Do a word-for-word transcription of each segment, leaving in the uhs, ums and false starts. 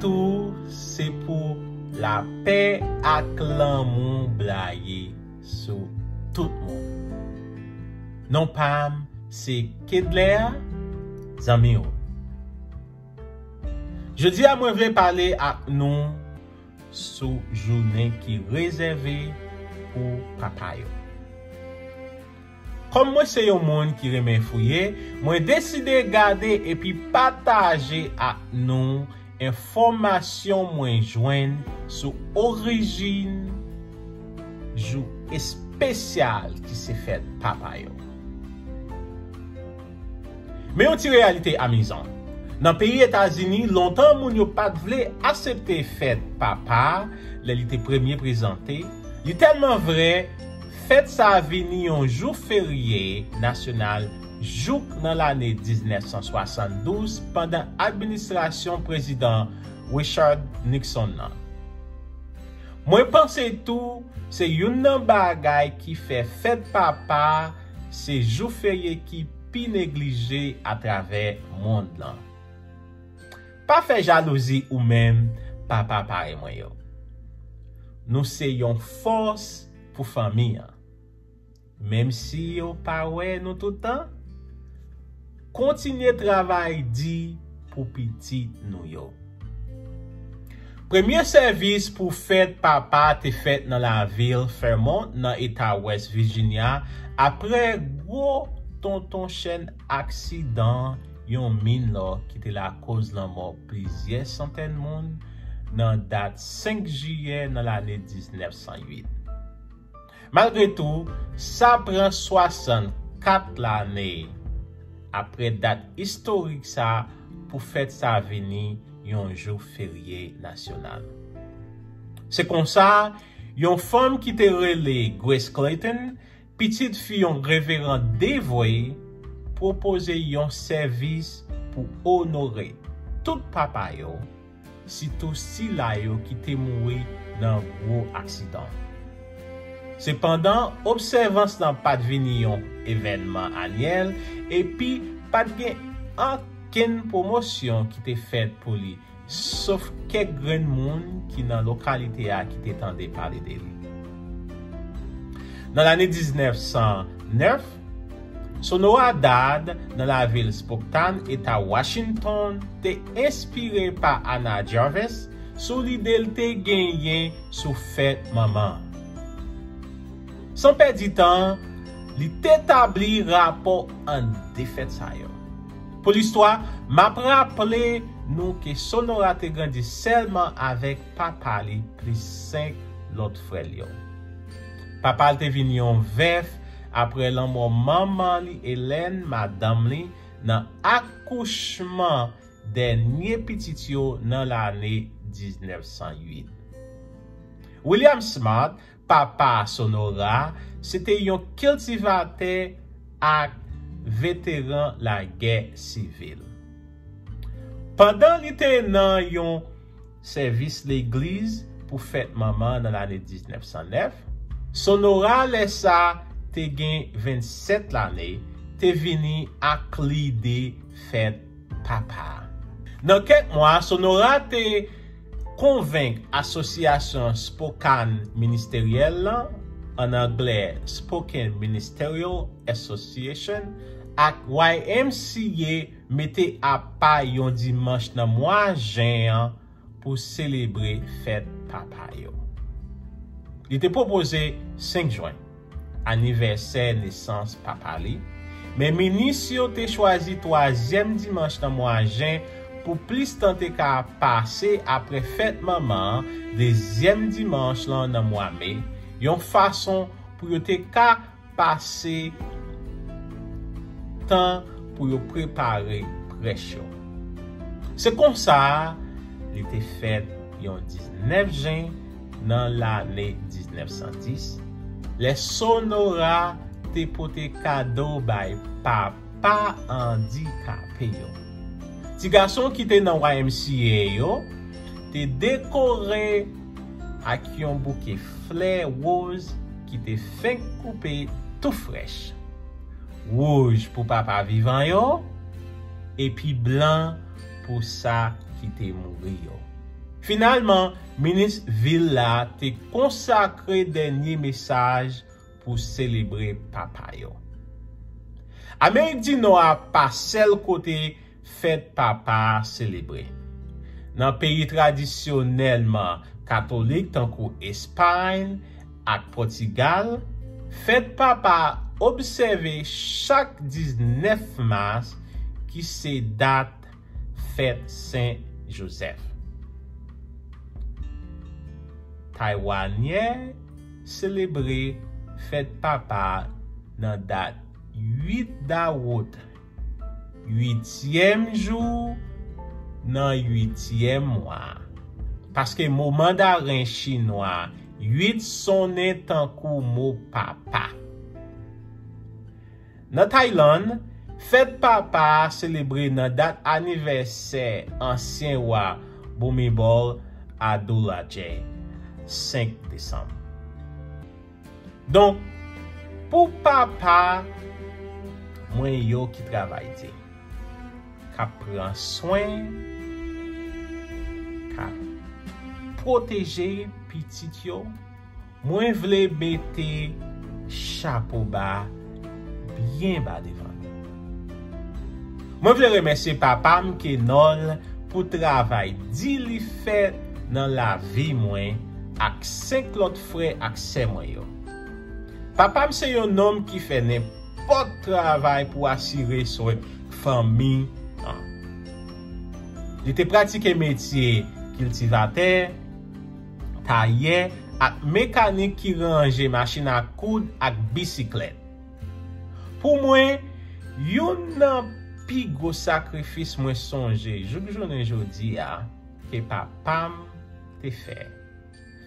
Tou, se pou lapè ak lanmou blayi sou tout moun. Non pa m se Kedlè, zanmi w. Jodi a, mwen vle pale ak nou sou jounen ki rezève pou papa yo. Kòm mwen se yon moun ki renmen fouye, mwen deside gade epi pataje ak nou enfòmasyon mwen jwenn sou orijin jou espesyal ki se fèt papa yo. Men yon ti reyalite amizan. Nan peyi Etazini, lontan moun yo pa t vle aksepte fèt papa lè li te premye prezante. Li tèlman vrè, fèt sa a vini yon jou ferye nasyonal jouk nan lane diznèf san swasanndouz pandan administrasyon Prezidan Richard Nixon nan. Mwen panse tou, se youn nan bagay ki fè fèt papa se jou ferye ki pi neglije atravè mond lan. Pa fè jalouzi ou menm papa parèy mwen yo. Nou se yon fòs pou fanmi an. Menm si yo pa wè nou tout tan, kontinye travay di pou pitit nou yo. Premye sèvis pou fèt papa te fèt nan lavil Fairmont, nan eta West Virginia, apre gwo tonton chèn aksidan yon min lò ki te lakoz lanmò plizyè santèn moun nan dat senk jiyè nan lane diznèf san uit. Malgre tou, sa pran swasannkat lane apre dat istorik sa pou fèt sa vini yon jou ferye nasyonal. Se konsa, yon fanm ki te rele Grace Clayton, pitit fi yon reveran devwe, pwopoze yon sèvis pou onore tout papa yo, sitou sila yo ki te mouri nan gwo aksidan. Sepandan, obsèvans lan pa t vini yon evènman anyèl, epi pa t gen ankenn pwomosyon ki te fèt pou li, sof kèk grenn moun ki nan lokalite a ki te tande pale de li. Nan lane diznèf san nèf, Sonora Dodd, nan lavil Spokane, eta Washington, te enspire pa Anna Jarvis sou lide l te genyen sou fèt manman. San pèdi tan, li te tabli rapò ant de fèt sa yo. Pou listwa, m ap raple nou ke Sonora te grandi sèlman avèk papa li plis senk lòt frè l yo. Papa l te vin yon vèf apre lanmò manman li, Ellen, madanm li, nan akouchman dènye pitit yo nan lane diznèf san uit. William Smart, papa Sonora, se te yon kiltivatè ak veteran lagè sivil. Pandan li te nan yon sèvis legliz pou fèt manman nan lane diznèf san nèf, Sonora, lè sa te gen vennsèt lane, te vini ak lide fèt papa. Nan kèk mwa, Sonora te konvenk Asosyasyon Spokane Ministeryèl lan, an anglè Spokane Ministerial Association, ak Y M C A mete apa yon dimanch nan mwa jen an pou selebre fèt papa yo. Li te pwopoze senk jen, anivèsè nesans papa li, men minis yo te chwazi twazyèm dimanch nan mwa jen pou plis tan te ka pase apre fèt manman an, dezyèm dimanch lan nan mwa me, yon fason pou yo te ka pase tan pou yo prepare prèch yo. Se konsa, li te fèt yon diznèf jen nan lane diznèf san dis, lè Sonora te pote kado bay papa andikape yo. Ti gason ki te nan Y M C A yo te dekore ak yon bouke flè woz ki te fenk koupe tou frèch. Wouj pou papa vivan yo, epi blan pou sa ki te mouri yo. Finalman, minis vil la te konsakre dènye mesaj pou selebre papa yo. Amerik di Nò a pa sèl kote fèt papa a selebre. Nan peyi tradisyonèlman katolik tankou Espay ak Pòtigal, fèt papa a obsève chak diznèf mas, ki se dat fèt Sen Jozèf. Taywanè selebre fèt papa nan dat uit dawout, uityèm jou nan uityèm mwa. Paske mo mandaren chinwa uit sonnen tankou mo papa. Nan Taylann, fèt papa a selebre nan dat anivèsè ansyen wa Bhumibol Adulyadej, senk desanm. Donk, pou papa mwen yo ki travay di, k ap pran swen, k ap pwoteje pitit yo, mwen vle mete chapo ba byen ba devan nou. Mwen vle remèsye papa m Kenòl pou travay di li fè nan lavi mwen ak senk lòt frè ak sè mwen yo. Papa m se yon nonm ki fè nenpòt travay pou asire swen fanmi an. Li te pratike metye kiltivatè, tayè ak mekanik ki ranje machin a koud ak bisiklèt. Pou mwen, youn nan pi gwo sakrifis mwen sonje jouk jounen jodi a ke papa m te fè.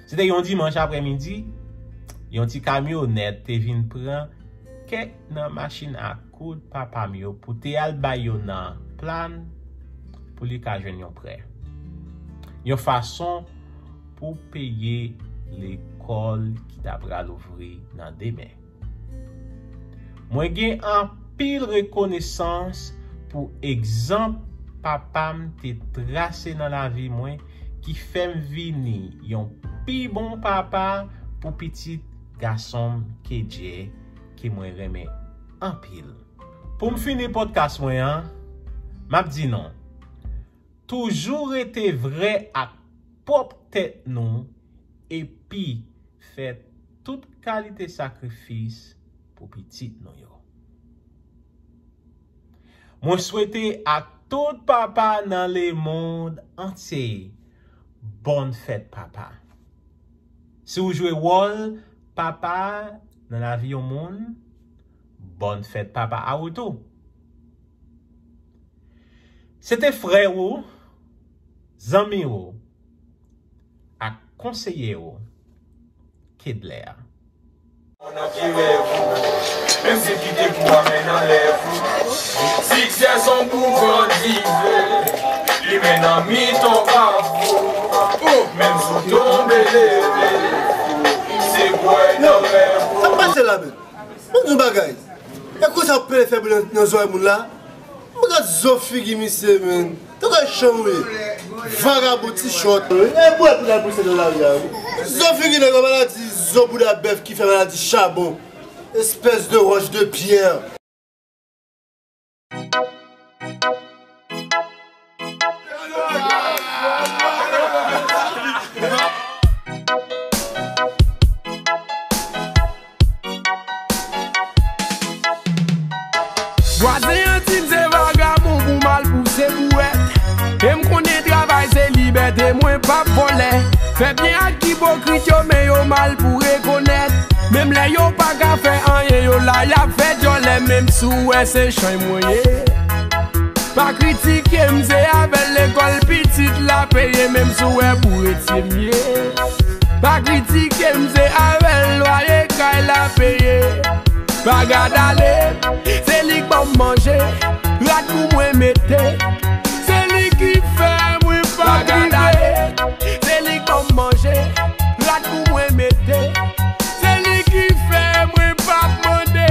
Se te yon dimanch aprèmidi, yon ti kamyonèt te vin pran kèk nan machin a koud papa m yo pou te al bay yo nan Plàn pou li ka jwenn yon prè. Yon fason pou peye lekòl ki ta pral ouvri nan demen. Mwen gen anpil rekonesans pou egzanp papa m te trase nan lavi mwen ki fè m vini yon pi bon papa pou pitit gason m Kedjè ke mwen renmen anpil. Pou m fini pòdkas mwen an, m ap di nou, toujou rete vrè ak pwòp tèt nou epi fè tout kalite sakrifis pou pitit nou yo. Mwen swete a tout papa nan lemonn antye bòn fèt papa. Si w jwe wòl papa nan lavi yon moun, bòn fèt papa a ou tou. Se te frè ou, zanmi ou, ak konseye ou, Kedlè a. Nan pi rèv ou, menm si kite kou a men nan lèv ou. Siksè s on boukan dife, li men nan mitan kafou. Menm si w tonbe leve, se kwè nan rèv ou. Sa k pase la menm? Mwen di w bagay. E konsa w pele fè bri nan, nan zòrèy moun la? Mwen gad zo figi misye, menn. Tankou yon chanm ou ye. Vagabon, ti chòt. E bwè pou n al pouse nan lari a, wi. Zo figi nèg la, maladi zo bouda bèf ki fè maladi chabon. Espèce de roche de pierre. Vwazen an di m se vagabon pou m al pouse bouwèt. E m konnen travay se libète, mwen p ap vòlè. Fè byen ak ipokrit yo, men yo mal pou rekonèt. Menm lè yo pa ka fè anyen, yo la y ap fè djòlè, menm si w wè se chay mwen ye. Pa kritike m, se avè l lekòl pitit la peye, menm si w wè pou etye m ye. Pa kritike m, se avè l lwaye kay la peye. Pa gad ale, se li k ban m manje, rad pou mwen mete. Se li ki fè mwen pa gad ale, se li k ban m manje, rad pou mwen mete. Se li ki fè mwen p ap mande.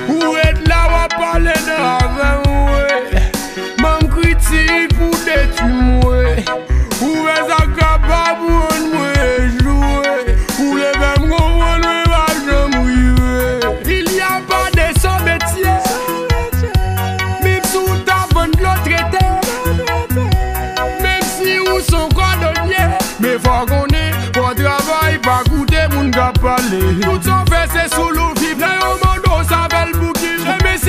Ou ret la w ap pale nan avè w, wi. Manm kritik pou detwi m,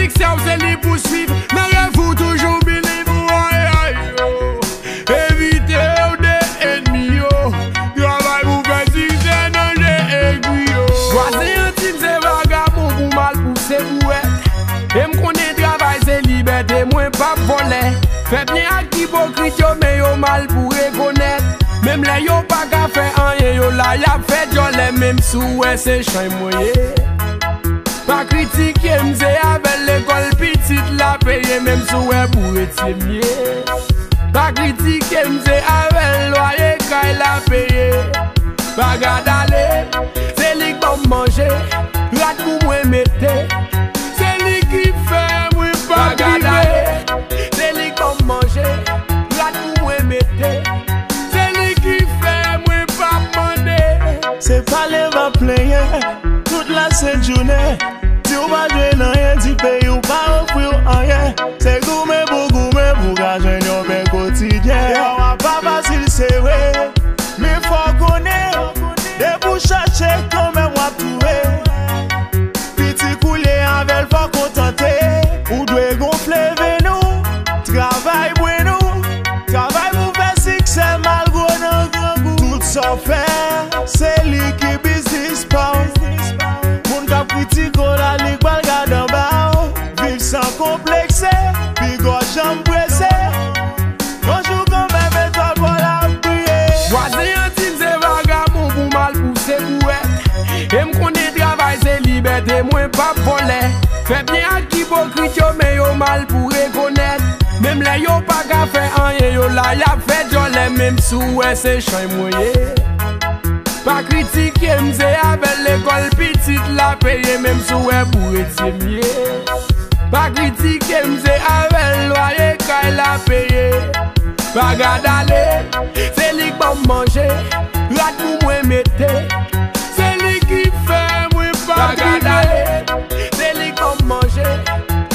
Siksè w se li pou swiv, nan rèv ou toujou believe ou, ay, ay, yo. Evite w de ènmi yo, travay pou fè siksè nan je egri yo. Vwazen an di m se vagabon pou mal pouse bouwèt. E m konnen travay se libète, mwen p ap vòlè. Fè byen ak ipokrit yo, men yo mal pou rekonèt. Menm lè yo pa ka fè anyen, yo la y ap fè djòlè, menm si w wè se chay mwen ye. Pa kritike m, se avè l lekòl pitit la peye, menm si w wè pou etye m ye. Pa kritike m, se avè l lwaye kay la peye. Pa gad ale, se li k ban m manje, rad pou mwen mete. Se li ki fè mwen pa gad ale, se li k ban m manje, rad pou mwen mete. Se li ki fè mwen p ap mande. Se pale m ap plenyen tout lasent jounen. Di w pa jwenn anyen, di peyi w pa ofri w anyen. Se goumen pou goumen pou w ka jwenn yon pen kotidyen. Yo, a pa fasil, se vre, men fò w konnen, depi w chache, kanmenm w ap twouve. Piti koulye avè l, fò w kontante. Ou dwe gonfle venn ou, travay brenn ou, travay pou fè siksè malgre w nan grangou. Tout sa w fè, se li ki biznis pa w. Moun k ap kritike w la, li k pral gade anba w. Viv san konplekse, pigòt janm prese. Yon jou kanmenm etwal pa w la ap briye. Vwazen an di m se vagabon pou mal pouse bouwèt. E m konnen travay se libète, mwen p ap vòlè. Fè byen ak ipokrit yo, men yo mal pou rekonèt. Menm lè yo pa ka fè anyen, yo la y ap fè djòlè, menm si w wè se chay mwen ye. Pa kritike m, se avè l lekòl pitit la peye, menm si w wè pou etye m ye. Pa kritike m, se avè l lwaye kay la peye. Pa gad ale, se li k ban m manje, rad pou mwen mete. Se li ki fè mwen pa gad ale, se li k ban m manje,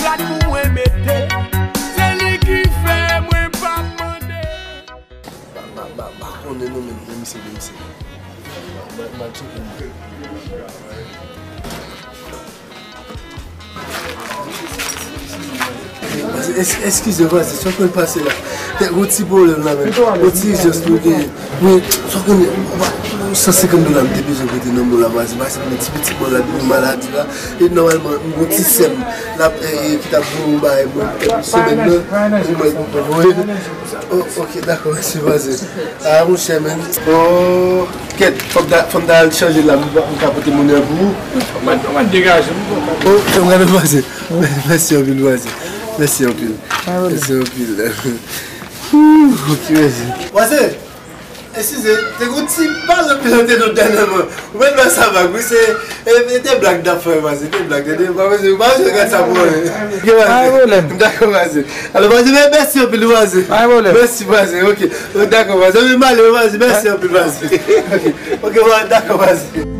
rad pou mwen mete. Se li ki fè mwen pa mande. M pa, m pa, m pa konnen non, men, men misye, men misye. M pa, m pa tcheke non. Es-, eskize, vwazen, sa konn pase la. Te, yon ti pwoblèm la, men. Yon ti ijans nou genyen. Men, sa konn, san senkant dola m te bezwen pote nan men w la, vwazen. Paske gen ti pitit mwen la, gen maladi la. E nòmalman, m gen yon ti sè m, l ap, e, e, ki t ap voye yon bagay mwen, yon semèn nan. Pou mwen, pou mwen voye. Oh, ok, dakò, mèsi, vwazen. Ah, monchè, men. Oh, kèt, fòk ta, fòk m ta al chanje la, m, m ka pote monnen an pou ou. Mwen, mwen degaje, m kontan. Oh, fè m gade, vwazen. Mèsi anpil, vwazen. Mèsi anpil. Mèsi anpil. Ouh, ok, mèsi. Vwazen, eskize, te gon ti pale anpil ante nou dènyèman. Ou mèt ba sa vag, wi, se, e, e te blag n ap fè, vwazen, te blag, tande, pa bezwen, pa bezwen gad sa pou mwen. Ok, vwazen. Pa gen pwoblèm. Dakò, vwazen. Alò, vwazen, men mèsi anpil, vwazen. Pa gen pwoblèm. Mèsi, vwazen, ok. Dakò, vwazen, men m ale, vwazen, mèsi anpil, vwazen. Ok, ok, vwazen, dakò, vwazen.